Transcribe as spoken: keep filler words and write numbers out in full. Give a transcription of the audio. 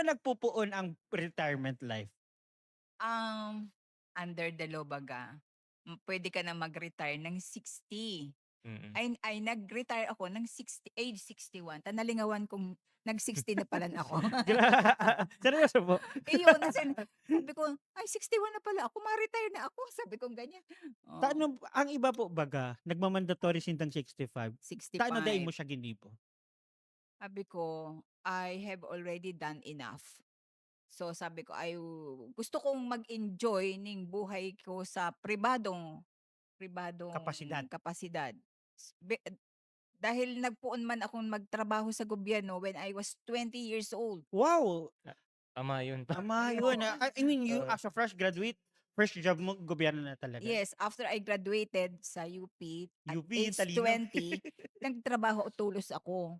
Nagpupuon ang retirement life? Um, under the law baga, m- pwede ka na mag-retire ng sixty. Mm. Ay, ay, nag-retire ako ng sixty, age sixty-one. Ta nalingawan kong nag-sixty na pala na ako. Gra- Seryoso po? Iyon, as in, sabi ko, ay, sixty-one na pala ako, ma-retire na ako. Sabi kong ganyan. Oh, Taano, ang iba po baga, nagmamandatory sindang sixty-five. Taano dai mo sixty-five. Siya ginibo? Sabi ko, I have already done enough. So sabi ko, ay, gusto kong mag-enjoy ning buhay ko sa pribadong, pribadong Kapasidad. kapasidad. S- be- dahil nagpoon man akong magtrabaho sa gobyerno when I was twenty years old. Wow! Tama yun pa. Tama yun. Oo. Ah. I mean, you Oo. As a fresh graduate, first job mo, gobyerno na talaga. Yes, after I graduated sa U P at U P, age talino. twenty, nagtrabaho tulos ako.